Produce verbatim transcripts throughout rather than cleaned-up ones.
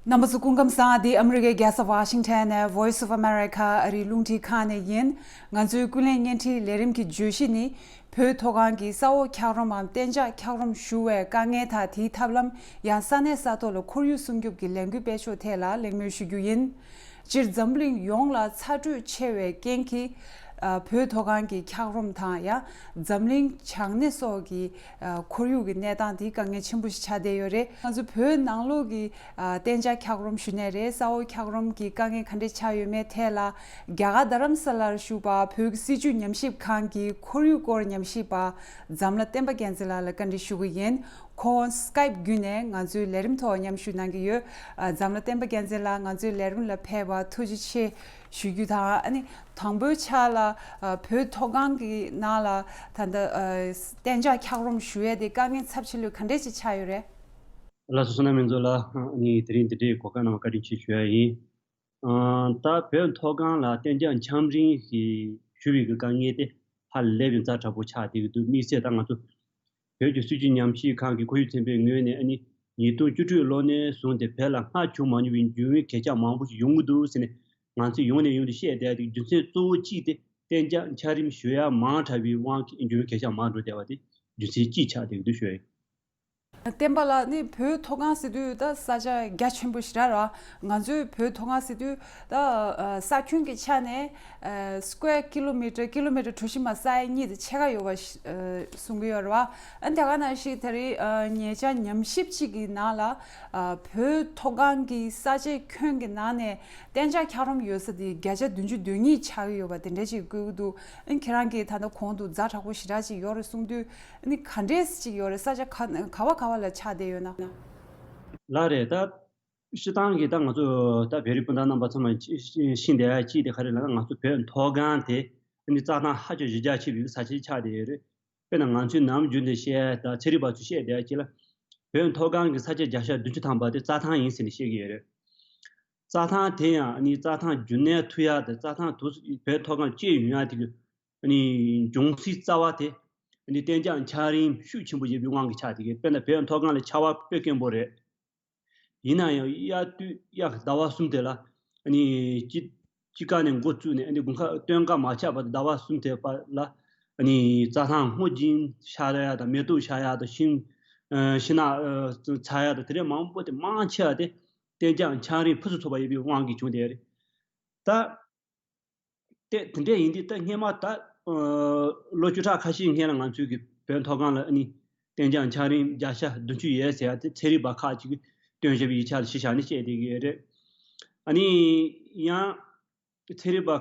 རྣམ་པ་ཚོ་སྐུ་ཁམས་བཟང་། འདི་ཨ་མི་རི་ཀའི་རྒྱལ་ས་ཝ་ཤིང་ཊོན་ནས་Voice of America ཨ་རིའི་རླུང་འཕྲིན་ཁང་ནས་ཡིན། ང་ཚོའི་ཀུན་གླེང་བརྙན་འཕྲིན་ལས་རིམ་གྱི་བརྗོད་གཞི་ནི། བོད་མཐོ་སྒང་གི་ས་འོག་འཁྱགས་རོམ་མམ་གཏན་འཇགས་འཁྱགས་རོམ་ཞུ་བའི་དཀའ་ངལ་དང་དེའི་ཐབས་ལམ། ཡང་ས་གནས་ས་ཐོག་ལ་ཁོར་ཡུག་སྲུང་སྐྱོབ་ཀྱི་ལས་འགུལ་སྤེལ་ཕྱོགས་ཐད་ལ་གླེང་མོལ་ཞུ་རྒྱུ་ཡིན། སྤྱིར་འཛམ་གླིང་ཡོངས་ལ་ཚ་དྲོད་ཆེ་བའི་རྐྱེན་གྱིས། ཨ། བོད་མཐོ་སྒང་གི་འཁྱགས་རོམ་དང་། ཡང་འཛམ་གླིང་བྱང་སྣེ་སོགས་ཀྱི། ཨ། ཁོར་ཡུག་གི་གནས་སྟངས་འདི་དཀའ་ངལ་ཆེན་པོ་ཞིག་ཆགས་བསྡད་ཡོད་རེད། ང་ཚོ་བོད་ནང་ལོགས་ཀྱི། ཨ། གཏན་འཇགས་འཁྱགས་རོམ་ཞུ་ནས་རེད། ས་འོག་འཁྱགས་རོམ་གྱི་དཀའ་ངལ་ག་འདྲས་ཆགས་ཡོད་མེད་ཐད་ལ། རྒྱ་གར་རྡ་རམ་ས་ལར་བཞུགས་པ་བོད་ཀྱི་སྲིད་བྱུས་ཉམས་ཞིབ་ཁང་གི་ཁོར་ཡུག་སྐོར་ཉམས་ཞིབ་པ་འཛམ་ལྷ་བསྟན་པ་རྒྱལ་མཚན་ལགས་ལ་བཀའ་འདྲི་ཞུ་གི་ཡིན། ཁོང་སི་ཀའེབ་བརྒྱུད་ནས་ང་ཚོའི་ལས་རིམ་ཐོག་མཉམ་ཞུགས་གནང་གི་ཡོད། ཨ། འཛམ་ལྷ་བསྟན་པ་རྒྱལ་མཚན་ལགས། ང་ཚོའི་ལས་རིམ་ལ་ཕེབས་པར་ཐུགས་རྗེ་ཆེ་ཞུ་རྒྱུ་དང་། ཨ་ནི་དང་པོའི་ཆ་ལ། ཨ། བོད་མཐོ་སྒང་གི་ནང་ལ་ད་ལྟ། ཨ། གཏན་འཇགས་འཁྱགས་རོམ་ཞུ་ཡས་དེ་དཀའ་ངལ་ཚབས་ཆེ་ལོས་ག་འདྲས་ཅིག་ཆགས་ཡོད་རེད། ལགས་སོ། བསོད་ནམས་མི་མཛོད་ལགས། ཨ་ནི་དེ་རིང་འདི་འདྲའི་གོ་སྐབས་གནང་བར་བཀའ་དྲིན་ཆེ་ཞུ་ཡ་ཡིན། ཨ། ད་བོད་མཐོ་སྒང་ལ་གཏན་འཇགས་འཁྱགས་རོམ་ཞིག་ཞུ་བའི་གི་དཀའ་ངལ་དེ་ཧ་ལས་པའི་ཛ་དྲག་པོ་ཆགས་བསྡད་ཀྱི་འདུག་དམིགས་བསལ་ད་ང་ཚོ་བོད་ཀྱི་སྲིད་བྱུས་ཉམས་ཞིབ་ཁང་གི་ཁོར་ཡུག་ཚན་པའི་ངོས་ནས། ཨ་ནི་ཉིས་སྟོང་བཅུ་དྲུག་ལོ་ནས་བཟུང་སྟེ་བོད་ལ་སྔར་བྱུང་མ་མྱོང་བའི་འབྱུང་བའི་གོད་ཆག་མང་པོ་ཞིག་ཡོང་གི་འདུག་ཟེར་ནས་ང་ཚོས་ཡོང་ནས་ཡོང་དུ་བཤད་བསྡད་ཡ་དེ། རྒྱུ་མཚན་གཙོ་བོ་གཅིག་དེ་གཏན་འཇགས་འཁྱགས་རོམ་ཞུ་ཡ་མང་དྲགས་པའི་དབང་གིས་འབྱུང་བའི་གོད་ཆག་མང་འགྲོ་བསྡད་པ་དེ་རྒྱུ་མཚན་གཅིག་ཆགས་བསྡད་ཀྱི་འདུག་ཞུ་ཡ་ཡིན། བསྟན་པ་ལགས། ནི་བོད་མཐོ་སྒང་ཟེར་དུས་ད་ས་ཆ་རྒྱ་ཆེན་པོ་ཞིག་རེད་བ། ང་ཚོའི་བོད་མཐོ་སྒང་ཟེར་དུས་ད། ཨ། ས་ཁྱོན་གྱི་ཆ་ནས། ཨ། སི་ཀུ་ཝེར་ཀི་ལོ་མི་ཊར་ཀི་ལོ་མི་ཊར་གྲུ་བཞི་མ་ས་ཡ་གཉིས་དང་ཕྱེད་ཀ་ཡོད་པ་ཞིག་ཨ། གསུང་གི་ཡོད་རེད་བ། ཨ། དེ་ག་ནང་བཞིན་དེ་རིང་། ཨ། ཉེ་ཆར་ཉམས་ཞིབ་ཅིག་གི་ནང་ལ། ཨ། བོད་མཐོ་སྒང་གི་ས་ཆའི་ཁྱོན་གྱི་ནང་ནས་གཏན་འཇགས་འཁྱགས་རོམ་ཡོད་ས་དེ་བརྒྱ་ཆ་བདུན་ཅུ་དོན་གཉིས་ཆགས་ཀྱི་ཡོད་པ་དེ་འདྲ་ཞིག་བཀོད་ཀྱི་འདུག་ཨ། ཁྱེད་རང་གིས་ད་ལྟ་གོང་དུ་ཛ་དྲག་པོ་ཞེ་དྲག་ཅིག་ཡོད་རེད་གསུང་དུས། ཨ་ནི་ག་འདྲས་ཅིག་ཡོད་རེད། ས་ཆ་ག་ག་བ་ག་བ་ལ་ཆགས་བསྡད་ཡོད་ན། ལགས་རེད། ད་སྤྱིར་བཏང་གི་ད་ང་ཚོ་ད་བོད་རིགས་སྤུན་ཟླ་རྣམ་པ་ཚང་མ་ཤེས་བསྡད་ཡ་གཅིག་དེ་ག་རེ་ལབ་ན། ང་ཚོ་བོད་མཐོ་སྒང་དེ་ཨ་ནི་རྩྭ་ཐང་ཧ་ཅང་གཞི་རྒྱ་ཆེ་བའི་ས་ཆ་ཆགས་བསྡད་ཡོད་རེད། དཔེར་ན་ང་ཚོའི་ནམ་རྒྱུན་དུ་བཤད་ད་ཚན་རིག་པ་ཚོས་བཤད་བསྡད་ཡ་གཅིག་ལ། བོད་མཐོ་སྒང་གི་ས་ཆ་བརྒྱ་ཆ་བདུན་ཅུ་ཐམ་པ་དེ་རྩྭ་ཐང་ཡིན་ཟེར་ནས་བཤད་ཀྱི་ཡོད་རེད། རྩྭ་ཐང་དེ་ཡང་ཨ་ནི་རྩྭ་ཐང་རྒྱུན་གནས་ཐུབ་ཡ་དང་། རྩྭ་ཐང་དུ་བོད་མཐོ་སྒང་སྐྱེ་ཡོང་ཡ་དེ་གི་ཨ་ནི་འབྱུང་སའི་རྩ་བ་དེ་ཨ་ནི་གཏན་འཇགས་འཁྱགས་རོམ་ཤུགས་ཆེན་པོ་ཡོད་པའི་དབང་གིས་ཆགས་བསྡད་ཀྱི། དཔེར་ན་བོད་མཐོ་སྒང་ལ་ཆར་པ་དཔེ་དཀོན་པོ་རེད། ཡིན་ན་ཡང་དབྱར་དུས་དབྱར་ཟླ་བ་གསུམ་དེ་ལ་ཨ་ནི་དཔྱིད་དཔྱིད་ཀ་ནས་འགོ་བཙུགས་ནས་ཨ་ནི་དགུན་ཁ་སྟོན་ཁ་མ་ཆགས་བར་དུ་ཟླ་བ་གསུམ་དེ་བར་ལ་ཨ་ནི་རྩྭ་ཐང་སྔོ་སྦྱིན་ཤར་ཡ་དང་། མེ་ཏོག་ཤར་ཡ་དང་། ཤིང་ཨ་ཤིང་ནགས་ཨ་ཚ་ཡ་དང་། དེ་འདྲའི་མང་པོ་དེ་མང་ཆེ་བ་དེ་གཏན་འཇགས་འཁྱགས་རོམ་ཕུན་སུམ་ཚོགས་པ་ཡོད་པའི་དབང་གིས་བྱུང་བསྡད་ཡོད་རེད། ད་དེ་དེ་འདྲ་ཡིན་དུས་ད་སྔས་མ་ད་ཨ་ལོ་བཅུ་ཕྲག་ཁ་ཤས་སྔོན་ལ་ང་ཚོའི་གི་བོད་མཐོ་སྒང་ལ་ཨ་ནི་གཏན་འཇགས་འཁྱགས་རོམ་བརྒྱ་ཆ་བདུན་ཅུ་ཡོད་ཟེར་ཡ་དེ་ཚན་རིག་པ་ཁག་ཅིག་གིས་སྟོན་བྱས་པའི་ཡིག་ཆ་ལ་གཞི་བཞག་ནས་བཤད་བསྡད་ཀྱི་ཡོད་རེད། ཨ་ནི་ཡང་ཚན་རིག་པ་ཨ་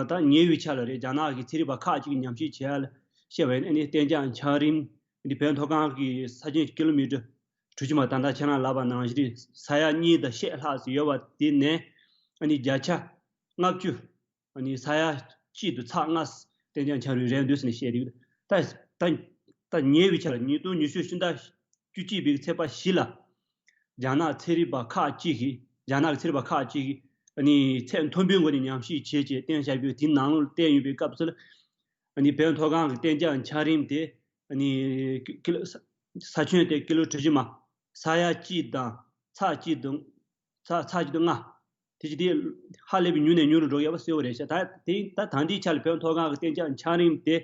ད་ཉེ་བའི་ཆར་ལ་རེད། རྒྱ་ནག་གི་ཚན་རིག་པ་ཁག་ཅིག་གིས་ཉམས་ཞིབ་བྱས་ཡ་ལ་བཤད་པ་ཡིན་ན། ཨ་ནི་གཏན་འཇགས་འཁྱགས་རོམ་འདི་བོད་མཐོ་སྒང་གི་ས་ཁྱོན་ཀི་ལོ་མི་ཊར་གྲུ་བཞི་མ། ད་ལྟ་ཁྱེད་རང་ལབ་པ་ནང་བཞིན་ས་ཡ་གཉིས་དང་ཕྱེད་ལྷག་ཙམ་ཡོད་པ་དེ་ནས་ཨ་ནི་བརྒྱ་ཆ་ལྔ་བཅུ། ཨ་ནི་ས་ཡ་གཅིག་དང་ཚེག་ལྔ་གཏན་འཇགས་འཁྱགས་རོམ་རེད་འདུག་ཟེར་ནས་བཤད་འདུག་ད་ད་ད་ཉེ་བའི་ཆར་ལ་ཉིས་སྟོང་ཉི་ཤུ་ཕྱི་ཟླ་བཅུ་གཅིག་པའི་ཚེས་པ་བཞི་ལ་རྒྱ་ནག་ཚན་རིག་པ་ཁག་ཅིག་གིས། རྒྱ་ནག་གི་ཚན་རིག་པ་ཁག་ཅིག་གིས་ཨ་ནི་ཚད་མཐོན་པོའི་སྒོ་ནས་ཉམས་ཞིབ་བྱས་བྱས་བཏོན་བཞག་པའི་དེའི་ནང་ལོགས་བལྟས་ཡོང་བའི་སྐབས་སུ་ལ། ཨ་ནི་བོད་མཐོ་སྒང་གི་གཏན་འཇགས་འཁྱགས་རོམ་དེ་ཨ་ནི་ཀི་ཀི་ལོ་ས་ས་ཁྱོན་དེ་ཀི་ལོ་གྲུ་བཞི་མ། ས་ཡ་གཅིག་དང་ཚེག་གཅིག་དང་། ཚེག་ཚེག་གཅིག་དང་ལྔ། དེ་བཞིན་དེ་ཧ་ལས་པའི་ཉུང་ནས་ཉུང་རུ་འགྲོ་ཡོད་པ་གསལ་པོ་རེད་ཤག་ད་དེ་ད་ད་ལྟའི་ཆ་ལ་བོད་མཐོ་སྒང་གི་གཏན་འཇགས་འཁྱགས་རོམ་དེ་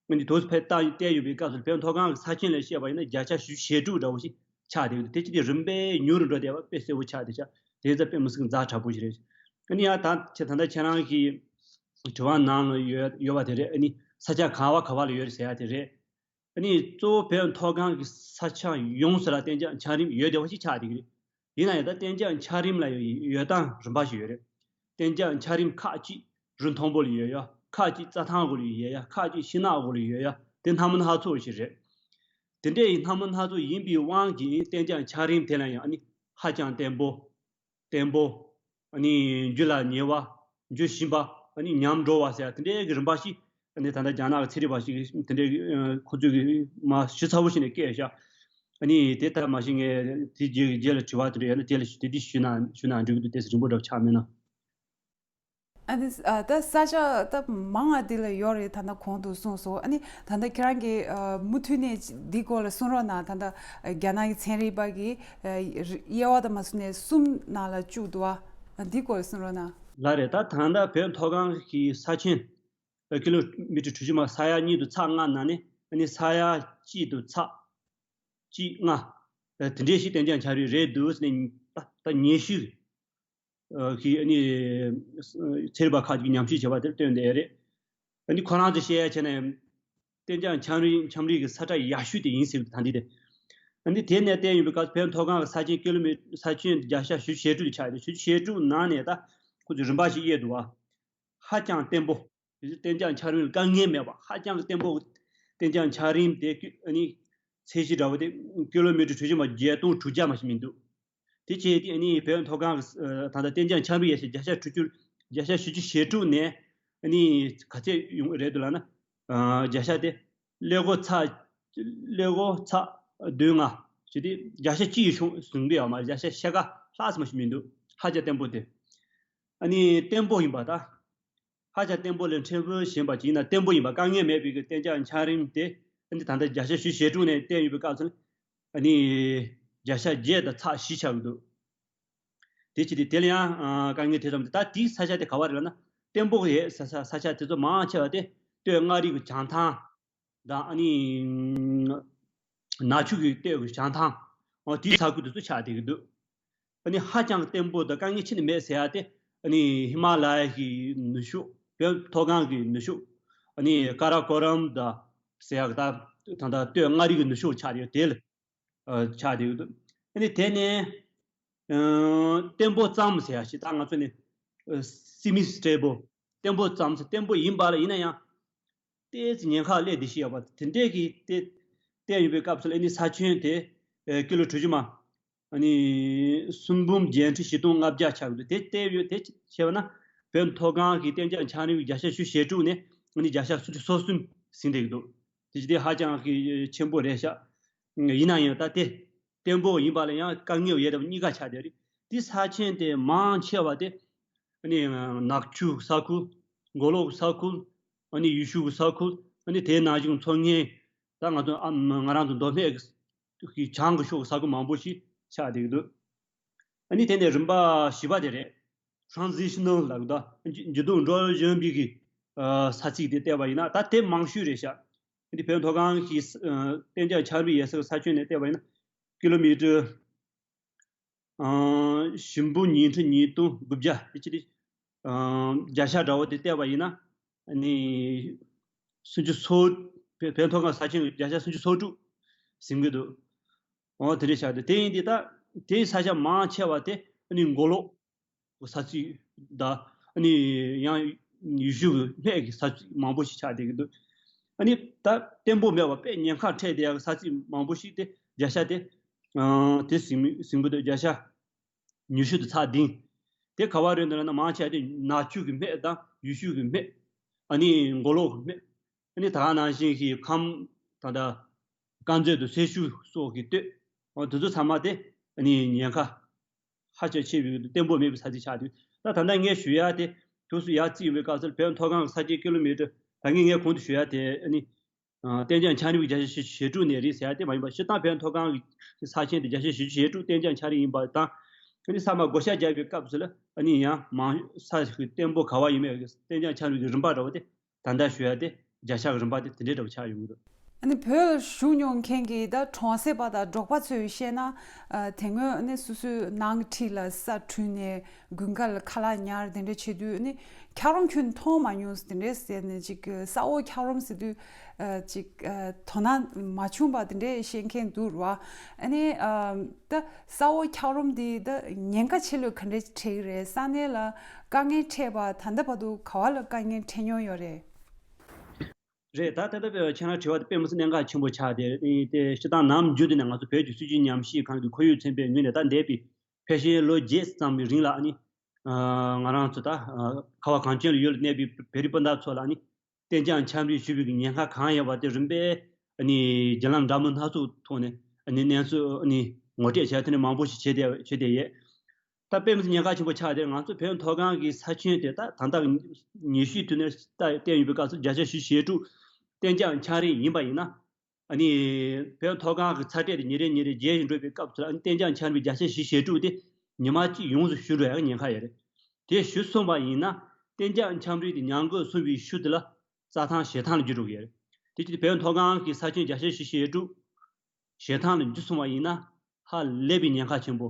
ཨ་ནི་དུས་ཕེབས་བལྟ་བལྟས་ཡོད་པའི་སྐབས་སུ་བོད་མཐོ་སྒང་གི་ས་ཁྱོན་ལ་བཤད་པ་ཡིན་ན་བརྒྱ་ཆ་བཞི་བཅུ་ཞེ་དྲུག་འདྲ་བོ་ཞིག་ཆགས་བསྡད་ཡོད། དེ་བཞིན་དེ་རིམ་པས་ཉུང་རུ་འགྲོ་བསྡད་པ་དཔེ་གསལ་པོ་ཆགས་བསྡད་ཤག་དེ་ཚོ་དཔེ་མི་སྲིད་ཛ་དྲག་པོ་ཞིག་རེད། ཨ་ནི་ཡང་ད་ཁྱེད་ད་ལྟ་ཁྱེད་རང་གི་དྲི་བ་ནང་ལ་ཡོད་ཡོད་པ་དེ་རེད། ཨ་ནི་ས་ཆ་ག་བ་ག་བ་ལ་ཡོད་རེད་ཟེར་ཡ་དེ་རེད། ཨ་ནི་གཙོ་བོ་བོད་མཐོ་སྒང་གི་ས་ཆ་ཡོངས་སུ་ལ་གཏན་འཇགས་འཁྱགས་རོམ་ཡོད་བསྡད་པ་ཞིག་ཆགས་བསྡད་ཀྱི་རེད། ཡིན་ན་ཡང་ད་གཏན་འཇགས་འཁྱགས་རོམ་ལ་ཡང་ཡོད་སྟངས་རིམ་པ་ཞིག་ཡོད་རེད། གཏན་འཇགས་འཁྱགས་རོམ་ཁག་ཅིག་རི་མཐོན་པོ་ལ་ཡོད་ཡ། ཁག་ཅིག་རྩྭ་ཐང་གོ་ལ་ཡོད་ཡ། ཁག་ཅིག་ཤིང་ནགས་གོ་ལ་ཡོད་ཡ། དེ་སྣ་མིན་སྣ་ཚོགས་ཤིག་རེད། དེ་འདྲའི་སྣ་མིན་སྣ་ཚོགས་ཡིན་པའི་དབང་གིས་གཏན་འཇགས་འཁྱགས་རོམ་དེ་ལ་ཡང་ཨ་ནི་ཧ་ཅང་བརྟན་པོ། བརྟན་པོ། ཨ་ནི་རྒྱུ་ལ་ཉེ་བ། རྒྱུ་ཞན་པ། ཨ་ནི་ཉམས་འགྲོ་བ་ཟེར་ཡ་དེ་འདྲའི་གི་རིམ་པ་ཞིག་ཨ་ནི་ད་ལྟ་རྒྱ་ནག་གི་ཚན་རིག་པ་ཞིག་གིས་དེ་འདྲའི་ཨ་ཁོ་ཚོས་གི་མར་ཞིབ་ཚགས་པོ་བྱས་ནས་བཀོད་བཞག་ཨ་ནི་དེ་ལྟར་མ་ཤེས་ངས་དེ་རྗེས་རྗེས་ལ་དྲི་བ་དེ་འདྲ་ཡོད་ན་དེ་ལ་དེ་འདྲ་ཞུས་ན་ཞུས་ན་འགྲིག་གི་འདུག་དེ་ཚོ་རིང་པོ་འདྲ་པོ་ཆགས་མེད་ན། ཨ་ནི་ཨ་ད་ས་ཆ་ད་མང་ང་འདི་ལ་ཡོད་རེད། ད་ལྟ་གོང་དུ་གསུངས་སོང་། ཨ་ནི་ད་ལྟ་ཁྱེད་རང་གིས་ཨ་མུ་མཐུད་ནས་འདི་སྐོར་ལ་གསུང་རོགས་གནང་། ད་ལྟ་རྒྱ་ནག་གི་ཚན་རིག་པ་གིས་ཨ་དབྱེ་བ་དང་མ་བཟུང་ནས་གསུམ་ནང་ལ་བཅུག་འདུག་བ། ཨ་འདི་སྐོར་ལ་གསུང་རོགས་གནང་། ལགས་རེད། ད་ད་ལྟ་བོད་མཐོ་སྒང་གི་ས་ཁྱོན་ཀི་ལོ་མི་ཊར་གྲུ་བཞི་མ་ས་ཡ་གཉིས་དང་ཚེག་ལྔ་ནང་ནས་ཨ་ནི་ས་ཡ་གཅིག་དང་ཚེག་གཅིག་ལྔ་དེ་འདྲས་ཞིག་གཏན་འཇགས་འཆར་གཞི་རེད་འདུག་ཟེར་ནས་ད་ད་ཉེ་ཤོས་ཀྱི་ཨ་ནི་ཚན་རིག་པ་ཁག་ཅིག་ཉམས་ཞིབ་བྱས་པ་དེར་བསྟན་བསྡད་རེད། ཨ་ནི་ཁོ་རང་ཚོས་བཤད་ཡ་བྱས་ན་གཏན་འཇགས་འཆར་གཞི་འཆར་གཞི་གི་ས་ཁྲ་ཡག་ཤོས་དེ་ཡིན་ཟེར་གི་འདུག་ད་འདི་དེ། ཨ་ནི་དེ་ནས་བལྟས་ཡོང་བའི་སྐབས་བོད་མཐོ་སྒང་གི་ས་ཁྱོན་ཀི་ལོ་མི་ས་ཁྱོན་བརྒྱ་ཆ་བཞི་བཅུ་ཞེ་དྲུག་ཆགས་ཡོད། བཞི་བཅུ་ཞེ་དྲུག་ནང་ནས་ད་ཁོ་ཚོས་རིམ་པ་ཞིག་དབྱེ་འདུག་བ། ཧ་ཅང་བརྟན་པོ། གཏན་འཇགས་འཆར་གཞི་ལ་དཀའ་ངལ་མེད་པ། ཧ་ཅང་བརྟན་པོ། གཏན་འཇགས་འཆར་གཞི་དེ་ཨ་ནི་ཚད་གཞི་འདྲ་བོ་དེ་ཀི་ལོ་མི་ཊར་གྲུ་བཞི་མ་བརྒྱད་སྟོང་དྲུག་བརྒྱ་མ་ཞིག་མི་འདུག་དེ་བྱས་ཏེ་ཨ་ནི་བོད་མཐོ་སྒང་གི་ད་ལྟ་གཏན་འཇགས་འཆར་གཞི་ཡས་ཤིང་བརྒྱ་ཆ་དྲུག་ཅུ། བརྒྱ་ཆ་བཞི་བཅུ་ཞེ་དྲུག་ནས་ཨ་ནི་ག་ཚད་ཡོང་གི་རེད་འདུག་ལབ་ན། བརྒྱ་ཆ་དེ་ཀླད་ཀོར་ཚེག་ཀླད་ཀོར་ཚེག་བདུན་ལྔ་ཞིག་དེ་བརྒྱ་ཆ་གཅིག་ཡོང་ཟིན་གི་ཡོད་མ་རེད། བརྒྱ་ཆ་ཕྱེད་ཀ་ལྷག་ཙམ་ཞིག་མི་འདུག་ཧ་ཅང་བརྟན་པོ་དེ། ཨ་ནི་བརྟན་པོ་ཡིན་པ་ད། ཧ་ཅང་བརྟན་པོ་ལས་ཕྲན་བུ་ཞན་པ་ཅིག་ཡིན་ན་བརྟན་པོ་ཡིན་པ། དཀའ་ངལ་མེད་པའི་གི་གཏན་འཇགས་འཆར་གཞི་དེ་ཨ་ནི་ད་ལྟ་བརྒྱ་ཆ་བཞི་བཅུ་ཞེ་དྲུག་ནས་བཏོན་ཡོད་པའི་སྐབས་སུ་ཨ་ནི་བརྒྱ་ཆ་བརྒྱད་དང་ཚེག་བཞི་ཆགས་ཀྱི་འདུག་དེ་བྱས་ཏེ་དེ་ལ་ཡང་ཨ་དཀའ་ངལ་དེ་ཙམ་དེ། ད་དེའི་ས་ཆ་དེ་ག་བ་རེད་ལབ་ན། བརྟན་པོ་ཡོད་ས་ས་ས་ཆ་དེ་ཚོ་མང་ཆེ་བ་དེ་སྟོད་མངའ་རིས་ཀྱི་བྱང་ཐང་དང་། ཨ་ནི་ནག་ཆུ་གི་སྟོད་ཀྱི་བྱང་ཐང་། འོ་དེའི་ས་ཁུལ་དེ་ཚོ་ཆགས་བསྡད་ཀྱི་འདུག་ཨ་ནི་ཧ་ཅང་བརྟན་པོ་དང་དཀའ་ངལ་ཁྱོན་ནས་མེད་ཟེར་ཡ་དེ། ཨ་ནི་ཧི་མ་ལ་ཡ་གི་ནུབ་ཕྱོགས། བོད་མཐོ་སྒང་གི་ནུབ་ཕྱོགས། ཨ་ནི་ཀ་ར་ཀོ་རམ་དང་ཟེར་ཡ་གི་ད་ད་ལྟ་སྟོད་མངའ་རིས་ཀྱི་ནུབ་ཕྱོགས་ཆགས་ཡོད་དེ་ལ་ཨ་ཆགས་བསྡད་ཡོད་འདུག་ཨ་ནི་དེ་ནས་ཨ་བརྟན་པོ་ཙམ་ཟེར་ཡ་ཞིག་ད་ང་ཚོ་ནི་ཨ་སི་མི་སི་ཊེ་བལ། བརྟན་པོ་ཙམ་ཟེར། བརྟན་པོ་ཡིན་པ་ལ་ཡིན་ན་ཡང་ཏོག་ཙམ་ཉེན་ཁ་སླེབས་བསྡད་ཤག་ཡོད་པ་དེ་འདྲས་ཀྱི་དེ་བལྟས་ཡོང་བའི་སྐབས་སུ་ལ་ཨ་ནི་ས་ཁྱོན་དེ་ཨ་ཀི་ལོ་གྲུ་བཞི་མ་ཨ་ནི་སུམ་འབུམ་བརྒྱད་ཁྲི་བཞི་སྟོང་ལྔ་བརྒྱ་ཆགས་ཀྱི་འདུག་དེ་བལྟས་ཡོད། དེ་བྱས་པ་ན་བོད་མཐོ་སྒང་གི་གཏན་འཇགས་འཆར་གཞི་བརྒྱ་ཆ་བཞི་བཅུ་ཞེ་དྲུག་ནས་ཨ་ནི་བརྒྱ་ཆ་སུམ་ཅུ་སོ་གསུམ་ཟིན་བསྡད་ཀྱི་འདུག་དེ་བྱས་ཏེ་ཧ་ཅང་གི་ཆེན་པོ་རེད་ཤག་ཡིན་ན་ཡང་ད་དེ་བརྟན་པོ་ཡིན་པ་ལ་ཡང་དཀའ་ངལ་ཡོད་པ་གཉིས་ཀ་ཆགས་བསྡད་རེད། དེ་ས་ཆེན་དེ་མང་ཆེ་བ་དེ་ཨ་ནི་ནག་ཆུ་ས་ཁུལ། མགོ་ལོག་ས་ཁུལ། ཨ་ནི་ཡུལ་ཤུལ་གྱི་ས་ཁུལ། ཨ་ནི་དེའི་ནང་བཞིན་མཚོ་སྔོན། ད་ང་ཚོ་ཨ་ང་རང་ཚོ་མདོ་སྨད་ཀྱི་གི་བྱང་གི་ཕྱོགས་ས་ཁུལ་མང་པོ་ཞིག་ཆགས་བསྡད་ཀྱི་འདུག་ཨ་ནི་དེ་ནས་རིམ་པ་བཞི་པ་དེ་རེད། transitional ལབ་ད་འགྱུར་ལྡོག་འགྲོ་བཞིན་པའི་གི་ས་ཚིགས་དེ་བལྟས་པ་ཡིན་ན་ད་དེ་མང་ཤོས་རེད་ཤག་འདི་བོད་མཐོ་སྒང་གི་གཏན་འཇགས་འཆར་གཞི་ཡོད་ས་གི་ས་ཁྱོན་ནས་བལྟས་པ་ཡིན་ན་ཀི་ལོ་མི་ཊར་བཞི་འབུམ་ཉིས་ཁྲི་ཉིས་སྟོང་དགུ་བརྒྱ་དེ་ཅི་རེད། བརྒྱ་ཆ་འདྲ་བོ་དེ་བལྟས་པ་ཡིན་ན་ཨ་ནི་སུམ་ཅུ་སོ་བོད་མཐོ་སྒང་ས་ཁྱོན་གྱི་བརྒྱ་ཆ་སུམ་ཅུ་སོ་དྲུག་ཟིན་གྱི་འདུག་འོ་དེ་འདྲ་ཆགས་འདུག་དེ་ཡིན་དུས་ད་དེའི་ས་ཆ་མང་ཆེ་བ་དེ་ཨ་ནི་མགོ་ལོག་གི་ས་ཚིགས་དང་ཨ་ནི་ཡང་ཡུལ་ཤུལ་གྱི་སྨད་ཀྱི་ས་ཚིགས་མང་པོ་ཞིག་ཆགས་བསྡད་ཀྱི་འདུག་ཨ་ནི་ད་བརྟན་པོ་མེད་པ་དཔེ་ཉེན་ཁ་འཕྲད་བསྡད་ཡག་གི་ས་ཚིགས་མང་པོ་ཞིག་དེ་བརྒྱ་ཆ་དེ་ཨ་དེ་ཟིན་ཟིན་གྱི་འདུག་བརྒྱ་ཆ་ཉི་ཤུ་དང་ཚེག་བདུན། དེ་ག་བ་རེད་འདུག་ལབ་ན་མང་ཆེ་བ་དེ་ནག་ཆུ་གི་སྨད་དང་ཡུལ་ཤུལ་གྱི་སྨད། ཨ་ནི་མགོ་ལོག་གི་སྨད། ཨ་ནི་ད་ག་ནང་བཞིན་གྱི་ཁམས་ད་ལྟ་དཀར་མཛེས་དང་སེར་ཤུལ་སོགས་ཀྱི་སྟོད། འོ་དེ་ཚོ་ཚང་མ་དེ་ཨ་ནི་ཉེན་ཁ་ཧ་ཅང་ཆེ་བའི་བརྟན་པོ་མེད་པའི་ས་ཚིགས་ཆགས་འདུག་ད་ད་ལྟ་ངས་ཞུ་ཡ་དེ་དུས་སུ་ཡར་བརྩིས་ཡོང་བའི་སྐབས་སུ་བོད་མཐོ་སྒང་གི་ས་ཁྱོན་ཀི་ལོ་མི་ཊར་ད་གིན་ངས་གོང་དུ་ཞུ་ཡ་དེ་ཨ་ནི་ཨ་གཏན་འཇགས་འཆར་གཞི་བརྒྱ་ཆ་བཞི་བཅུ་ཞེ་དྲུག་ནས་རེད་ཟེར་ཡ་དེ་མ་ཡིན་པར་སྤྱིར་བཏང་བོད་མཐོ་སྒང་གི་ས་ཆེན་དེ་བརྒྱ་ཆ་བཞི་བཅུ་ཞེ་དྲུག་གཏན་འཇགས་འཆར་གཞི་ཡིན་པ་དང་། ཨ་ནི་ས་མ་བགོ་བཤའ་རྒྱག་པའི་སྐབས་སུ་ལ་ཨ་ནི་ཡང་མང་ས་ཞིག་བརྟན་པོ་ག་བ་ཡིན་མིན་གྱི་གཏན་འཇགས་འཆར་གཞི་གི་རིམ་པ་འདྲ་བོ་དེ་ད་ལྟ་ཞུ་ཡ་དེ་བརྒྱ་ཆ་གི་རིམ་པ་དེ་དེ་འདྲའི་འདྲ་བོ་ཆགས་ཡོང་གི་འདུག་ཨ་ནི་བོད་ལ་བཞུགས་མྱོང་མཁན་གྱི་ད་གྲོང་གསེབ་པ་དང་འབྲོག་པ་ཚོས་བཤད་ན། ཨ་དེ་སྔོན་ཨ་ནི་སོ་སོའི་ནང་གི་འཁྲིས་ལ་ས་བྲུས་ནས་དགུན་ཁ་ལ་ཁ་ལག་ཉར་དེ་འདྲ་བྱེད་དུས་ཨ་ནི་འཁྱགས་རོམ་ཁྱོན་མཐོང་མ་མྱོང་དེ་འདྲ་ཟེར་ནས་ཅིག་ས་འོག་འཁྱགས་རོམ་ཟེར་དུས་ཨ་ཅིག་ཨ་དོ་སྣང་མ་བྱུང་བ་དེ་འདྲ་བཤད་མཁན་འདུག་ར། ཨ་ནི་ཨ་ད་ས་འོག་འཁྱགས་རོམ་འདི་ད་ཉེན་ཁ་ཆེ་ལོས་ག་འདྲ་འཕྲད་ཀྱི་རེད། ས་གནས་ལ་དཀའ་ངལ་འཕྲད་པ་ད་ལྟ་བར་དུ་ག་བ་ལ་དཀའ་ངལ་འཕྲད་མྱོང་ཡོད་རེད། རེད། ད་ལྟ་ལྟ་བུ་ཁྱེད་རང་དྲི་བ་དེ་དཔེ་མི་སྲིད་གནད་འགག་ཆེན་པོ་ཆགས་ཏེ། དེ་སྤྱིར་བཏང་ནམ་རྒྱུན་དུ་ནས་ང་ཚོ་བོད་ཀྱི་སྲིད་བྱུས་ཉམས་ཞིབ་ཁང་གི་ཁོར་ཡུག་ཚན་པའི་ངོས་ནས་ད་འདས་པའི་ཕལ་ཆེར་ལོ་བརྒྱད་ཙམ་གྱི་རིང་ལ་ཨ་ནི་ང་རང་ཚོ་ད་ཁ་བ་གངས་ཅན་ལ་ཡུལ་ལ་གནས་པའི་བོད་རིགས་སྤུན་ཟླ་ཚོ་ལ་ཨ་ནི་གཏན་འཇགས་འཆར་འབུལ་ཞུས་པའི་ཉེན་ཁ་གང་ཡོད་པ་དེ་རིམ་པས་ཨ་ནི་བརྒྱུད་ལམ་འདྲ་མིན་སྣ་ཚོགས་ཐོག་ནས་ཨ་ནི་གནས་ཚུལ་ཨ་ནི་ངོ་སྤྲོད་བྱས། དེ་ནས་མང་པོ་ཞིག་བྱས་ཏེ་བྱས་ཏེ་ཡོད། ད་དཔེ་མི་སྲིད་ཉེན་ཁ་ཆེན་པོ་ཆགས་ཏེ། ང་ཚོ་བོད་མཐོ་སྒང་གི་ས་ཁྱོན་དེ་ད་ད་ལྟ་ཉི་ཤུའི་དུས་ནས་ད་བསྟན་ཡོད་པའི་སྐབས་སུ་བརྒྱ་ཆ་བཞི་ཞེ་དྲུག་གཏན་འཇགས་ཆམ་རིམས་ཡིན་པ་ཡིན་ན། ཨ་ནི་བོད་མཐོ་སྒང་གི་ཚ་དྲོད་དེ་ཉིན་རེ་ཉིན་རེ་རྒྱས་བཞིན་འགྲོ་བའི་སྐབས་སུ། ཨ་ནི་གཏན་འཇགས་ཆམ་རིམས་བརྒྱ་ཆ་བཞི་ཞེ་དྲུག་དེ་ཉི་མ་གཅིག་ཡོངས་སུ་ཞུ་འགྲོ་ཡག་ཉེན་ཁ་ཡོད་རེད། དེ་ཞུ་སོང་བ་ཡིན་ན། གཏན་འཇགས་ཆམ་རིམས་དེ་ཉམས་རྒུད་སོང་བའི་ཤུལ་དེ་ལ་རྩྭ་ཐང་བཞེས་ཐང་ལ་འགྱུར་འགྲོ་གི་ཡོད་རེད། དེ་བྱས་ཏེ་བོད་མཐོ་སྒང་གི་ས་ཁྱོན་བརྒྱ་ཆ་བཞི་ཞེ་དྲུག་བཞེས་ཐང་ལ་འགྱུར་སོང་བ་ཡིན་ན། ཧ་ལས་པའི་ཉེན་ཁ་ཆེན་པོ།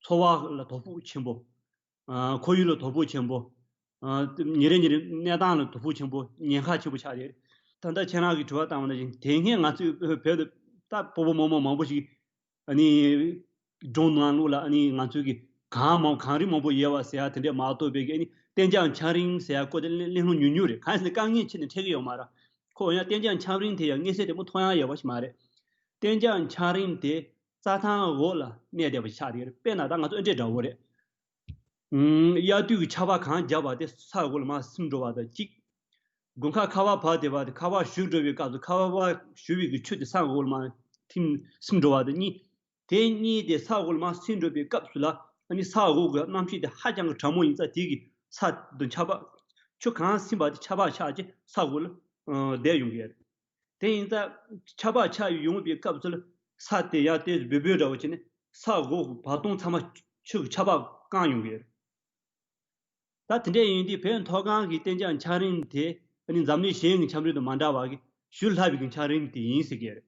འཚོ་བ་ལ་དོ་ཕོག་ཆེན་པོ། ཨ། ཁོར་ཡུག་ལ་དོ་ཕོག་ཆེན་པོ། ཨ། ཉིན་རེ་ཉིན་རེ་གནས་སྟངས་ལ་དོ་ཕོག་ཆེན་པོ། ཉེན་ཁ་ཆེན་པོ་ཆགས་ཡོད། ད་ལྟ་ཁྱེད་རང་གིས་དྲི་བ་བཏང་བ་ནང་བཞིན། དེ་སྔའི་ང་ཚོའི་བོད་དུ་ད་སྤོ་བོ་རྨོ་མོ་མང་པོ་ཞིག་ཨ་ནི་སྒྲུང་ནང་ལོགས་ལ། ཨ་ནི་ང་ཚོའི་གི་གངས་མང་། གངས་རི་མང་པོ་ཡོད་པ་ཟེར་ཡ་དེ་འདྲས་མ་གཏོགས་པའི་གི། ཨ་ནི་གཏན་འཇགས་ཆམ་རིམས་ཟེར་ཡ་སྐོར་དེ་གླེང་གླེང་སློང་ཉུང་ཉུང་རེད། གང་ཡིན་ཟེར་ན་དཀའ་ངལ་ཆེ་ནས་འཕྲད་ཀྱི་ཡོད་མ་རེད། ཁོ་ཡང་གཏན་འཇགས་ཆམ་རིམས་དེ་ཡང་མངོན་གསལ་དོད་པོ་མཐོང་ཡ་ཡོད་པ་ཞིག་མ་རེད། གཏན་འཇགས་ཆམ་རིམས་དེ་རྩྭ་ཐང་འོག་ལ་གནས་བསྡད་པ་ཞིག་ཆགས་བསྡད་ཡོད་རེད། དཔེར་ན་ད་ང་ཚོ་ཨ་འབྲས་འདྲ་བོ་རེད། ཨུམ། དབྱར་དུས་ཀྱི་ཆར་པ་གང་རྒྱག་པ་དེ་ས་འོག་ལ་མར་སིམ་འགྲོ་བ་དང་གཅིག་དགུན་ཁ་ཁ་བ་བབས་བསྡད་པ་དེ། ཁ་བ་བཞུར་འགྲོ་བའི་སྐབས་སུ་ཁ་བ་བཞུར་བའི་གི་ཆུ་དེ་ས་འོག་ལ་མར་ཐིམ་སིམ་འགྲོ་བ་དང་གཉིས། དེ་གཉིས་དེ་ས་འོག་ལ་མར་སིམ་འགྲོ་བའི་སྐབས་སུ་ལ། ཨ་ནི་ས་འོག་གི་གནམ་གཤིས་དེ་ཧ་ཅང་གི་གྲང་མོ་ཡིན་ཙང་། དེ་གི་ས་དང་ཆར་པ། ཆུ་གང་སིམ་པ་དེ་ཆར་པ་ཆགས་རྗེས་ས་འོག་ལ་ཨ་བསྡད་ཡོང་གི་ཡོད་རེད། དེ་ཡིན་ཙང་ཆར་པ་ཆགས་ཡོང་བའི་སྐབས་སུ་ལ་ས་དེ་ཡར་ཏོག་ཙམ་སྦོས་སྦོས་འདྲ་བོ་བྱས་ནས། ས་འོག་གི་བར་སྟོང་ཚང་མ་ཆུ་གི་ཆར་པ་བཀང་ཡོང་གི་ཡོད་རེད། ད་དེ་འདྲ་ཡིན་དུས་བོད་མཐོ་སྒང་གི་གཏན་འཇགས་ཆམ་རིམས་དེ། ཨ་ནི་འཛམ་གླིང་གཞན་གྱི་ཆམ་རིམས་དང་མ་འདྲ་བ་གི་ཞུ་སླ་བའི་གི་ཆམ་རིམས་དེ་ཡིན་ཟེར་གི་རེད།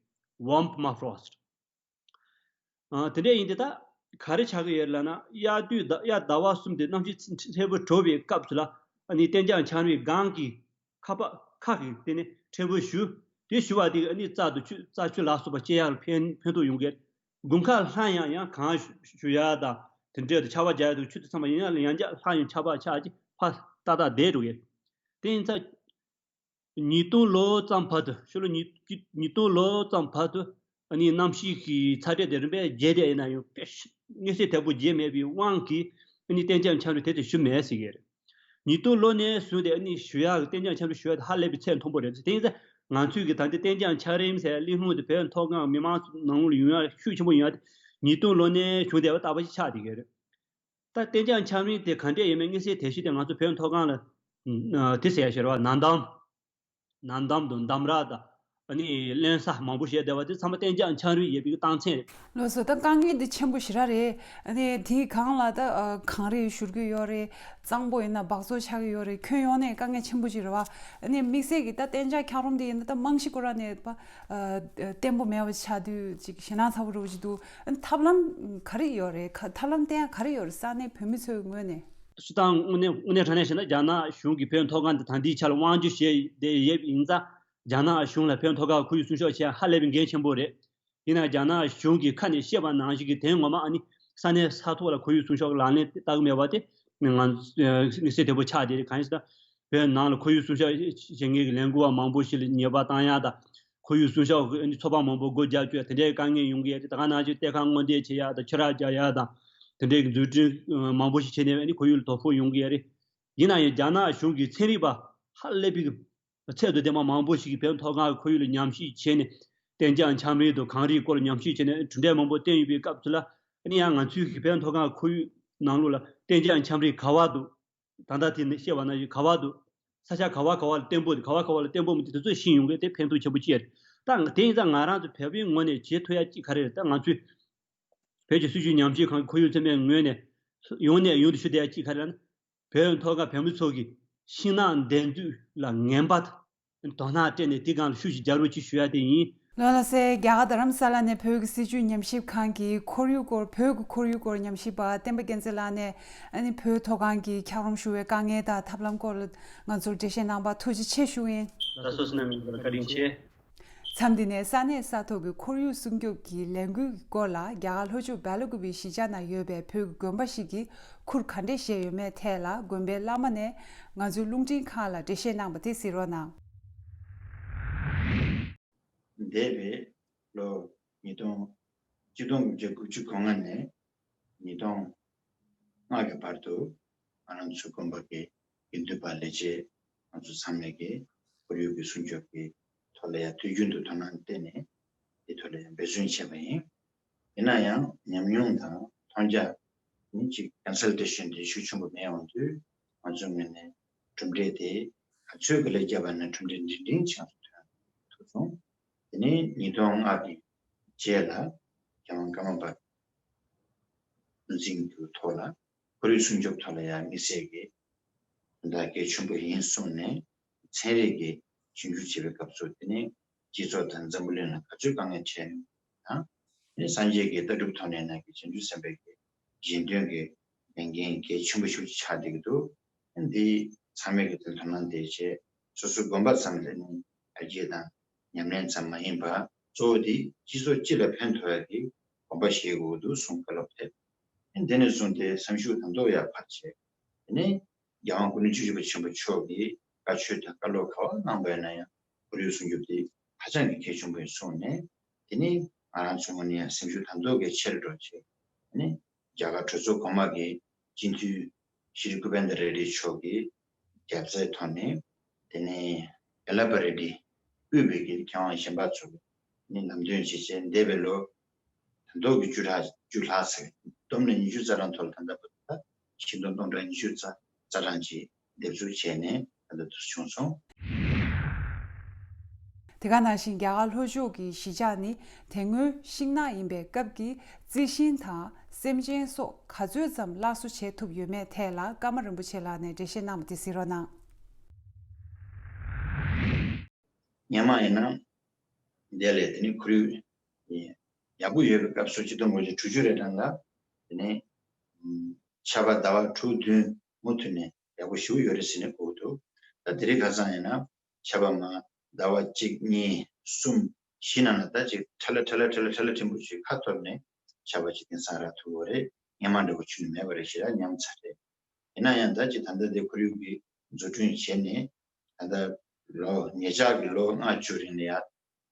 Warm permafrost། ཨ། དེ་འདྲ་ཡིན་དུས་ད་ག་རེ་ཆགས་ཀྱི་ཡོད་ལབ་ན། དབྱར་དུས་ཟླ། དབྱར་ཟླ་བ་གསུམ་དེ་གནམ་གཤིས་ཚ་ཚ་ཧྲིལ་པོ་དྲོ་བའི་སྐབས་སུ་ལ། ཨ་ནི་གཏན་འཇགས་ཆམ་རིམས་སྒང་གི་ཁ་པ་ཁ་གི་སྟེང་ནས་ཕྲན་བུ་ཞུ། དེ་ཞུ་བ་དེ་ཨ་ནི་རྩྭ་དང་ཆུ། རྩྭ་ཆུ་ལ་སོགས་པ་སྐྱེ་ཡག་ལ་ཕན་ཕན་ཐོགས་ཡོང་གི། དགུན་ཁ་སླར་ཡང་ཡང་གངས་ཞུ་ཡ་དང་དེ་འདྲའི་ཆར་པ་རྒྱག་ཡ་དང་ཆུ་དེ་ཚང་མ་ཡང་ཡང་ཡང་བརྒྱབ། སླར་ཡང་ཆར་པ་ཆགས་རྗེས་ཕར་ཏག་ཏག་བསྡད་འགྲོ་གི། དེ་ཡིན་ཙང་ཉིས་སྟོང་ལོ་ཙམ་བར་དུ། ཕྱི་ལོ་ཉིས་ཉིས་སྟོང་ལོ་ཙམ་བར་དུ། ཨ་ནི་གནམ་གཤིས་ཀྱི་ཚ་དྲོད་དེ་རིམ་པས་རྒྱས་བསྡད་ཡིན་ན་ཡང་། དཔེ་མངོན་གསལ་དོད་པོ་རྒྱས་མེད་པའི་དབང་གིས། ཨ་ནི་གཏན་འཇགས་ཆམ་རིམས་དེ་ཚོ་ཞུ་མེད་ཟེར་གི་རེད། ཉིས་སྟོང་ལོ་ནས་བཟུང་སྟེ་ཨ་ནི་ཞུ་ཡག་གི། གཏན་འཇགས་ཆམ་རིམས་ཞུ་ཡག་དེ་ཧ་ལས་པའི་ཚད་མཐོན་པོ་རེད། དེ་ཡིན་ཙང་ང་ཚོས་ཀྱི་ད་ལྟའི་གཏན་འཇགས་ཆམ་རིམས་ཟེར་གླེང་སློང་དེ་བོད་མཐོ་སྒང་མི་མང་ཚོ་ནང་ལོགས་ལ་ཡོང་ཡག་ཤུགས་ཆེན་པོ་ཡོང་ཡག་དེ་ཉིས་སྟོང་ལོ་ནས་བྱུང་བསྡད་པ་ལྟ་བུ་ཞིག་ཆགས་བསྡད་ཀྱི་རེད། ད་གཏན་འཇགས་ཆམ་རིམས་དེ་ག་འདྲས་ཡོད་མེད་མངོན་གསལ་དོད་ཤོས་དེ་ང་ཚོ་བོད་མཐོ་སྒང་ལ། ཨ། དེ་ཟེར་ཡག་ཞེ་དྲག་པ། ན་འདམ། ན་འདམ་དང་འདམ་ར་དང་། ཨ་ནི་རློན་ས་མང་པོ་ཞིག་བསྡད་པ་དེ་ཚང་མ་གཏན་འཇགས་ཆམ་རིམས་ཡོད་པའི་རྟགས་མཚན་རེད། ལགས་སོ། ད་དཀའ་ངལ་འདི་ཆེན་པོ་ཞེ་དྲག་རེད། ཨ་ནི་དེའི་སྒང་ལ་ད་ཨ་གངས་རི་བཞུར་གྱི་ཡོད་རེད། གཙང་པོ་ཡིན་ན་འབག་བཙོག་ཆགས་ཀྱི་ཡོད་རེད། ཁྱོན་ཡོངས་ནས་དཀའ་ངལ་ཆེན་པོ་ཞིག་རེད་བ། ཨ་ནི་དམིགས་བསལ་གྱི་ད་གཏན་འཇགས་འཁྱགས་རོམ་དེ་ཡིན་ན་ད་རྨང་གཞི་ཁོ་རང་ནས་པ་ཨ་བརྟན་པོ་མེད་པ་ཆགས་དུས་ཅིག་ཞེད་སྣང་ཚ་པོ་འདྲ་པོ་ཞིག་འདུག་ཨ་ནི་ཐབས་ལམ་ག་རེ་ཡོད་རེད། ག་ཐབས་ལམ་བསྟེན་ཡག་ག་རེ་ཡོད་རེད། ས་གནས་བོད་མི་ཚོའི་ངོས་ནས། སྤྱིར་བཏང་དངོས་གནས། དངོས་གནས་དྲང་གནས་བཤད་ན། རྒྱ་ནག་གཞུང་གིས་བོད་མཐོ་སྒང་དེ་ད་ལྟའི་ཆར་ལ་དབང་སྒྱུར་བྱས་བསྡད་ཡོད་པ་ཡིན་ཙང་། རྒྱ་ནག་གཞུང་ལ་བོད་མཐོ་སྒང་ཁོར་ཡུག་སྲུང་སྐྱོབ་བྱེད་ཡག་ཧ་ལས་པའི་འགན་ཆེན་པོ་རེད། ཡིན་ནའང་རྒྱ་ནག་གཞུང་གིས་ཁ་ནས་བཤད་པ་ནང་བཞིན་གྱི་དོན་ངོ་མ་ཨ་ནི་ས་གནས་ས་ཐོག་ལ་ཁོར་ཡུག་སྲུང་སྐྱོབ་ལག་ལེན་བསྟར་གྱི་མེད་པ་དེ་ང་ཚོ་དམིགས་བསལ་དོད་པོ་ཆགས་བསྡད་རེད། གང་ཡིན་ཟེར་ན། བོད་ནང་ལ་ཁོར་ཡུག་སྲུང་སྐྱོབ་བྱེད་མཁན་གྱི་ལས་འགུལ་བ་མང་པོ་ཞིག་ལ་ཉེས་པ་བཏང་ཡག་དང་། ཁོར་ཡུག་སྲུང་སྐྱོབ་ཀྱི་ཚོགས་པ་མང་པོ་སྒོ་རྒྱག་བཅུག་ཡག་དེ་འདྲའི་དཀའ་ངལ་ཡོང་གི་ཡོད་རེད། ད་ག་ནང་བཞིན་གཏེར་ཁ་སྔོག་འདོན་བྱེད་ཡག་དང་། ཆུ་རགས་རྒྱག་ཡག་དང་། དེ་འདྲའི་རྫུ་འཕྲུལ་མང་པོ་ཞིག་བྱས་ནས་ཨ་ནི་ཁོར་ཡུག་ལ་དོ་ཕོག་ཡོང་གི་ཡོད་རེད། ཡིན་ན་ཡང་རྒྱ་ནག་གཞུང་གི་ཚན་རིག་པ་ཧ་ལས་པའི་ཚད་དང་ལྡན་པ་མང་པོ་ཞིག་གིས་བོད་མཐོ་སྒང་གི་ཁོར་ཡུག་ལ་ཉམས་ཞིབ་བྱས་ནས། གཏན་འཇགས་ཆམ་རིམས་དང་གངས་རིའི་སྐོར་ལ་ཉམས་ཞིབ་བྱས་ནས་གྲུབ་འབྲས་མང་པོ་བཏོན་ཡོད་པའི་སྐབས་སུ་ལ། ཨ་ནི་ཡང་ང་ཚོའི་གི་བོད་མཐོ་སྒང་གི་ཁོར་ཡུག་ནང་ལོགས་ལ་གཏན་འཇགས་ཆམ་རིམས་ག་པར་འདུག་ད་ལྟ་དེ་ནས་བཤད་པ་ནང་བཞིན་ག་པར་འདུག་ས་ཆ་ག་པར་ག་པར་ལ་བརྟན་པོ། ག་པར་ག་པར་ལ་བརྟན་པོ་མི་འདུག་དེ་ཚོ་ཤེས་ཡོང་གི། དེ་ཕན་ཐོགས་ཆེན་པོ་ཅིག་རེད། ད་དེ་ཡིན་ཙང་ང་རང་ཚོ་བོད་པའི་ངོས་ནས་བྱེད་ཐུབ་ཡག་ཅིག་ག་རེ་རེད། ད་ང་ཚོས་བོད་ཀྱི་སྲིད་བྱུས་ཉམས་ཞིབ་ཁང་གི་ཁོར་ཡུག་ཚན་པའི་ངོས་ནས། ཡོང་ནས་ཡོང་དུ་ཞུ་བསྡད་ཡག་ཅིག་ག་རེ་རེད་ན། བོད་མཐོ་སྒང་བོད་མི་ཚོ་གི་ཤིང་ནགས་འདེབས་འཛུགས་ལ་ངན་པ་དོ་སྣང་སྤྲད་ནས་དེ་སྒང་ལ་ཤུགས་ཤིག་རྒྱག་རོགས་ཅིག་ཞུ་ཡག་དེ་ཡིན། ལགས་སོ། རྒྱ་གར་རྡ་རམ་ས་ལ་ནས་བོད་ཀྱི་སྲིད་བྱུས་ཉམས་ཞིབ་ཁང་གི་ཁོར་ཡུག་སྐོར། བོད་ཀྱི་ཁོར་ཡུག་སྐོར་ཉམས་ཞིབ་པ་བསྟན་པ་རྒྱལ་མཚན་ལགས་ནས། ཨ་ནི་བོད་མཐོ་སྒང་གི་འཁྱགས་རོམ་བཞུར་བའི་དཀའ་ངལ་དང་ཐབས་ལམ་སྐོར་ལ་ང་ཚོར་འགྲེལ་བཤད་གནང་བར་ཐུགས་རྗེ་ཆེ་ཞུ་ཡིན། ད་སོ་སོ་ནས་མིན་པར་བཀའ་དྲིན་ཆེ། མཚམས་འདི་ནས་ས་གནས་ས་ཐོག་གི་ཁོར་ཡུག་སྲུང་སྐྱོབ་ཀྱི་ལས་འགུལ་གྱི་སྐོར་ལ། རྒྱ་གར་ལྷོ་ཕྱོགས་སྦེལ་ཀོབ་པའི་གཞིས་ཆགས་ན་ཡོད་པའི་བོད་ཀྱི་དགོན་པ་ཞིག་གིས་ཁུར་ག་འདྲས་བཞེས་ཡོད་མེད་ཐད་ལ། དགོན་པའི་བླ་མ་ནས་ང་ཚོའི་རླུང་འཕྲིན་ཁང་ལ་འགྲེལ་བཤད་གནང་བ་དེ་གཟིགས་རོགས་གནང་། འདས་པའི་ལོ་ཉིས་སྟོང་། ཆིག་སྟོང་དགུ་བརྒྱ་དགུ་བཅུ་གོ་ལྔ་ནས་ཉིས་སྟོང་ལྔ་གི་བར་དུ། ང་རང་ཚོའི་དགོན་པ་གི་དགེ་འདུན་པ་ལས་བྱེད་ང་ཚོ་ཚང་མས་ཀྱི་ཁོར་ཡུག་གི་སྲུང་སྐྱོབ་ཀྱི་ཐོག་ལ་ཡང་དུས་རྒྱུན་དུ་དོ་སྣང་བསྟན་ནས་དེ་ཐོག་ལ་ཡང་འབད་བརྩོན་བྱས་པ་ཡིན། ཡིན་ན་ཡང་ཉམས་མྱོང་དང་མཐོང་རྒྱ་ ནི་ཅིག་ཀོན་སལ་ཊེ་ཤན་དེ་ཤུགས་ཆེན་པོ་མེད་འོང་དུས་ང་ཚོའི་ངོས་ནས་གྲུབ་འབྲས་དེ་ག་ཚོད་ཀྱི་ལས་བརྒྱབ་པ་ན་གྲུབ་འབྲས་འབྲིང་འབྲིང་ཆགས་སུ་ཐོན་ཐུབ་སོང་། དེ་ནས་ཉིས་སྟོང་ལྔ་གི་རྗེས་ལ་རྒྱལ་དབང་ཀརྨ་པ་གདུང་སྲས་ཀྱི་ཐོག་ལ་ཁོར་ཡུག་སྲུང་སྐྱོབ་ཐོག་ལ་ཡང་དམིགས་བསལ་གྱི་དོན་དག་གལ་ཆེན་པོ་ཡིན་གསུངས་ནས་ཚན་རིག་གི་ཞིབ་འཇུག་བྱེད་པའི་སྐབས་སུ་དེ་ནི་སྤྱི་ཚོགས་དང་འཛམ་བུ་གླིང་ལ་ག་ཚོད་དཀའ་ངལ་འཕྲད་ཡོད་དང་། དེ་ནི་སངས་རྒྱས་ཀྱི་ལྟ་གྲུབ་ཐོག་ནས་ནང་གི་བྱང་ཆུབ་སེམས་དཔའ་གི་གཞན་དོན་གྱི་ལས་འགན་གལ་ཆེན་པོ་ཤུགས་ཆེ་ཆགས་བསྡད་ཀྱི་འདུག་འདི་ཚང་མས་ཀྱི་དོན་དོ་སྣང་དེ་བྱས་སོ་སོའི་དགོན་པ་ཙམ་ལས་ནི་ཡར་རྒྱས་དང་ཉམས་ལེན་ཙམ་མ་ཡིན་པར་གཙོ་བོ་དེ་སྤྱི་ཚོགས་སྤྱི་ལ་ཕན་ཐོགས་ཡག་གི་དགོངས་པ་བཞེས་དགོས་འདུག་གསུངས་བཀའ་སློབ་ཕེབས། དེ་ནས་བཟུང་སྟེ་སེམས་ཤུགས་ད་དུང་ཡར་འཕར་བྱས། དེ་ནས་རྒྱལ་དབང་སྐུ་ཕྲེང་བཅུ་བཞི་པ་ཆེན་པོ་མཆོག་གིས་བཀའ་ཆོས་དང་བཀའ་སློབ་ག་པར་གནང་པ་ཡིན་ན་ཡང་ཁོར་ཡུག་སྲུང་སྐྱོབ་དེ་ཧ་ཅང་གི་གལ་ཆེན་པོ་ཡིན་གསུངས་ནས། དེ་ནས་ང་རང་ཚོའི་ངོས་ནས་ཡང་སེམས་ཤུགས་ད་དུང་གི་ཆེ་རུ་འགྲོ་ཆེད། དེ་ནས་རྒྱ་གར་གྲོས་ཚོགས་གོང་མ་གི་སྤྱི་འཐུས་ཤྲི་ཀུ་པེན་དྲ་རེ་ཌི་མཆོག་གི་རྒྱབ་རྩའི་ཐོག་ནས། དེ་ནས་ཡ་ལ་པ་རེ་ཌི་དབུས་པའི་གི་མཁས་དབང་གཞན་པ་ཚོ་ནི་ལམ་སྟོན་བྱེད་ཆེད་འདས་པའི་ལོ་ད་ལྟོ་གི་བཅུ་ཕྲག་བཅུ་ལྷག་ཚེ་བསྡོམས་ནས་ཉི་ཤུ་རྩ་གྲངས་ཐོག་ལ་ད་ལྟ་བར་དུ་ཤིང་སྡོང་སྟོང་ཕྲག་ཉི་ཤུ་རྩ་རྩ་གྲངས་ཀྱི་འདེབས་འཛུགས་བྱས་ནས་ད་ལྟ་དུ་བྱུང་སོང་། དེ་ག་ནང་བཞིན་རྒྱ་གར་ལྷོ་ཕྱོགས་ཀྱི་གཞིས་ཆགས་ནི་དེ་སྔོན་ཤིང་ནགས་ཡིན་པའི་སྐབས་ཀྱི་རྩི་ཤིང་དང་སེམས་ཅན་སོགས་ག་ཚོད་ཙམ་སླར་གསོ་བྱེད་ཐུབ་ཡོད་མེད་ཐད་ལ་ཀརྨ་རིན་པོ་ཆེ་ལགས་ནས་འགྲེལ་བཤད་གནང་བ་དེ་གཟིགས་རོགས་གནང་། སྔོན་མ་ཡིན་ན་འདི་ལས་དེ་ནི་ཁོར་ཡུག་ཡག་པོ་ཡོད་པའི་སྐབས་སུ་ཆིག་སྟོང་དགུ་བརྒྱ་དྲུག་ཅུ་རེ་གྲངས་ལ་དེ་ནི་ཆར་པ་ཟླ་བ་དྲུག་བདུན་མུ་མཐུད་ནས་ཡག་པོ་ཞེ་པོ་ཡོད་རེད་ཟེར་ནས་གོ་གི་འདུག་ད་དེ་རིང་ཁ་སང་ཡིན་ན་ཆར་པ་མ་ཟླ་བ་གཅིག་གཉིས་གསུམ་བཞི་ནང་ལ་ད་ཅིག་ཁྲ་ལ་ཁྲ་ལ་ཁྲ་ལ་ཁྲ་ལ་ཕྲན་བུ་ཞིག་ཁ་ཐོར་ནས་ཆར་པ་ཅིག་དེང་སང་རག་ཐུབ་ཡོད་རེད། སྔོན་མ་འདྲ་བོ་ཁྱོན་ནས་མེད་པ་རེད་ཞེ་དྲག་ཉམས་ཚར་རེད། ཡིན་ན་ཡང་ད་ཅིག་ད་ལྟ་དེ་ཁོར་ཡུག་གི་འཛུགས་སྐྲུན་བྱས་ནས་ད་ལྟ་ལོ་ཉེ་ཆར་གྱི་ལོ་ལྔ་བཅུ་རིང་ལ་ཡ།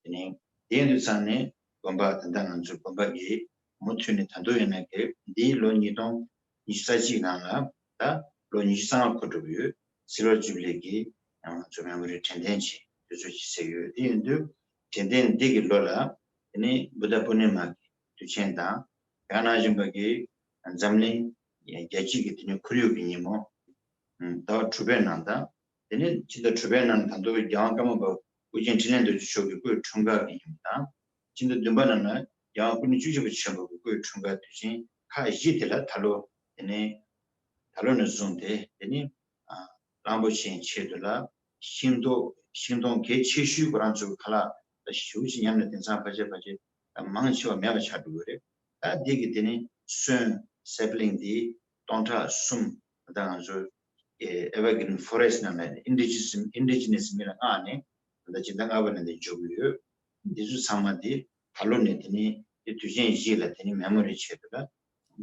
དེ་ནས་དེ་ཡིན་དུས་ཙང་ནས་དགོན་པ་ད་ལྟ་ང་ཚོའི་དགོན་པ་གི་མུ་མཐུད་ནས་ད་དུང་ཡིན་ན་གི་འདིའི་ལོ་ཉིས་སྟོང་ཉི་ཤུ་རྩ་གཅིག་ནང་ལ་ད་ལོ་ཉི་ཤུ་རྩ་ལྔ་འཁོར་འགྲོ་གི་ཡོད། སིལ་ཝར་ཇུ་བི་ལི་གི་ང་ཚོ་མེ་མོ་རི་དྲན་རྟེན་ཆེད་དུས་ཚོད་ཅིག་བཟོས་ཡོད། དེ་ཡིན་དུས་དྲན་རྟེན་འདི་གི་ལོ་ལ་དེ་ནས་བུདྡྷ་པུར་ནི་མ་གི་དུས་ཆེན་དང་། དེ་ག་ནང་བཞིན་པ་གི་འཛམ་གླིང་རྒྱལ་སྤྱི་གི་དེ་ནས་ཁོར་ཡུག་གི་ཉིན་མོ་ཟླ་བ་དྲུག་པའི་ནང་དང་། དེ་ནས་ཕྱི་ཟླ་དྲུག་པའི་ནང་ད་དུང་རྒྱལ་དབང་ཀརྨ་པ་ཨོ་རྒྱན་འཕྲིན་ལས་རྡོ་རྗེ་མཆོག་གི་སྐུའི་འཁྲུངས་སྐར་གྱི་ཉིན་མོ་དང་། ཕྱི་ཟླ་བདུན་པ་ནང་ལ་རྒྱལ་དབང་སྐུ་ཕྲེང་བཅུ་བཞི་པ་ཆེན་པོ་གི་སྐུའི་འཁྲུངས་སྐར་དུས་ཆེན་ཁག་བཞི་དེ་ལ་ད་ལོ་དེ་ནས་ད་ལོ་ནས་བཟུང་སྟེ་དེ་ནས་གླང་པོ་ཆེའི་ཆེད་དུ་ལ་ཤིང་ཏོག་ཤིང་སྡོང་གལ་ཆེ་ཤོས་ཁོ་རང་ཚོའི་ཁ་ལག་ཞེ་པོ་ཅིག་ཉམས་ནས་དེང་སང་ཕལ་ཆེར་ཕལ་ཆེར་མང་ཆེ་བ་མེད་པ་ཆགས་འགྲོ་གི་རེད། ད་འདི་གི་དེ་ནི་སོན་སེབ་ལིང་འདི་སྟོང་ཕྲག་གསུམ་ད་ང་ཚོ་ཨེ་ཝར་གི་རིན་ཕོ་རེ་སི་ཊི་ནང་ལ་ཨིན་ཌི་ཇི་ནས་ཨིན་ཌི་ཇི་ནས་མི་ལ་མངགས་ནས་ད་ལྟ་སྤྱི་ཟླ་ལྔ་པ་ནས་འདི་འཇོག་གི་ཡོད། འདི་ཚོ་ཚང་མ་འདི་ད་ལོ་ནས་དེ་ནི་དེ་དུས་ཆེན་བཞི་ལ་དེ་ནི་མེ་མོ་རི་ཆེད་དུ་ལ་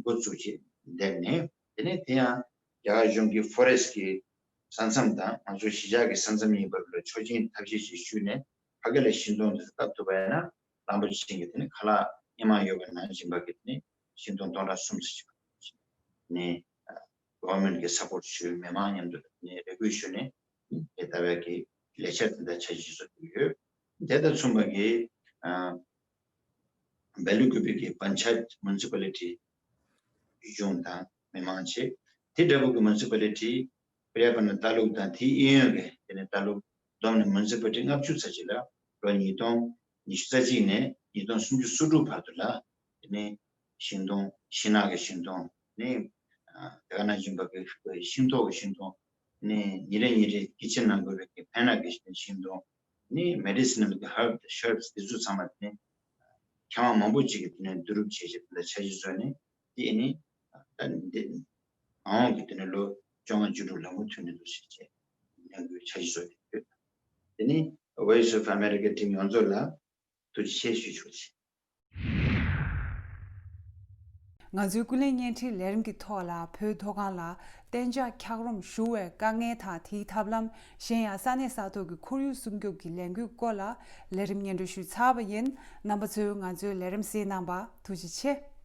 འགོ་བཙུགས་བྱས་བསྡད་ནས་དེ་ནས་དེ་ཡང་རྒྱ་གར་གཞུང་གི་ཕོ་རེ་སི་ཊི་གི་ས་མཚམས་དང་ང་ཚོ་གཞིས་ཆགས་ཀྱི་ས་མཚམས་ཡིན་པ་ལ་ཆོག་མཆན་ཐབས་ཤེས་ཤིག་ཞུས་ནས་ཕ་གི་ལ་ཤིང་སྡོང་འདི་ཚོ་བཏབ་ཐུབ་པ་ཡིན་ན་གླང་པོ་ཆེ་གི་དེ་ནི་ཁ་ལག་སྔོན་མ་ཡོད་པ་ནང་བཞིན་པ་གི་དེ་ནི་ཤིང་སྡོང་སྟོང་ཕྲག་གསུམ་ཙམ་ཞིག་ནས་གོ་ཝར་མེན་ཊི་གི་སབ་པོར་ཊི་ཞུས། མི་མང་མཉམ་དུ་ནས་རེ་སྐུལ་ཞུས་ནས་དེ་ལྟ་བའི་གི་ལས་འཆར་དེ་འདྲ་འཆར་གཞི་བཟོ་གི་ཡོད། དེ་དང་མཚུངས་པ་གི་སྦེལ་ཀོབ་གི་པན་ཆ་ཡད་མུ་ནི་སི་པ་ལི་ཊི་གཞུང་དང་མི་མང་བཅས་དེ་འདྲ་བོ་གི་མུ་ནི་སི་པ་ལི་ཊི་པི་ར་པ་ན་ཏ་ལུག་དང་དེའི་གཡས་གཡོན་གྱི་དེ་ནས་ཏ་ལུག་བསྡོམས་ནས་མུ་ནི་སི་པ་ལི་ཊི་ལྔ་བཅུ་ཙམ་ཅིག་ལ་ལོ་ཉིས་སྟོང་ཉི་ཤུ་རྩ་གཅིག་ནས་ཉིས་སྟོང་སུམ་ཅུ་སོ་དྲུག་བར་དུ་ལ་དེ་ནས་ཤིང་སྡོང་ཤིང་ནགས་ཀྱི་ཤིང་སྡོང་ནི་དེ་ག་ནང་བཞིན་པ་གི་ཤིང་ཐོག་གི་ཤིང་སྡོང་ནི་ཉིན་རེ་ཉིན་རེ་སྐྱེད་ཆ་གནང་དགོས་པའི་གི་ཕན་ནག་གི་ཤིང་སྡོང་ནི་མེ་ཌི་སི་ནལ་གི་ཧརབ་ཤརབ་དེ་ཚོ་ཚང་མ་དེ་ནས་མཁས་དབང་མང་པོ་ཅིག་གིས་དེ་ནས་བསྡུ་རུབ་བྱས་བྱས་དེ་འདྲ་འཆར་གཞི་བཟོས་ནས་དེ་ནི་ད་འདི་མ་འོངས་ཀྱི་དེ་ནས་ལོ་བཅོ་ལྔ་བཅུ་དྲུག་ལ་མུ་མཐུད་ནས་འདུག་ཟེར་བྱས་ནས་འཆར་གཞི་བཟོས་ཏེ་ཡོད། དེ་ནི་Voice of America team་ཡོངས་རྫོགས་ལ་ཐུགས་རྗེ་ཆེ་ཞུ་ཆོག་ཅིག་ང་ཚོའི་ཀུན་གླེང་བརྙན་འཕྲིན་ལས་རིམ་གྱི་ཐོག་ལ་བོད་མཐོ་སྒང་ལ་གཏན་འཇགས་འཁྱགས་རོམ་ཞུ་བའི་དཀའ་ངལ་དང་དེའི་ཐབས་ལམ། གཞན་ཡང་ས་གནས་ས་ཐོག་གི་ཁོར་ཡུག་སྲུང་སྐྱོབ་ཀྱི་ལས་འགུལ་སྐོར་ལ་ལས་རིམ་སྙན་སྒྲོན་ཞུས་ཚར་བ་ཡིན། རྣམ་པ་ཚོས་ང་ཚོའི་ལས་རིམ་གཟིགས་གནང་བར་ཐུགས་རྗེ་ཆེ།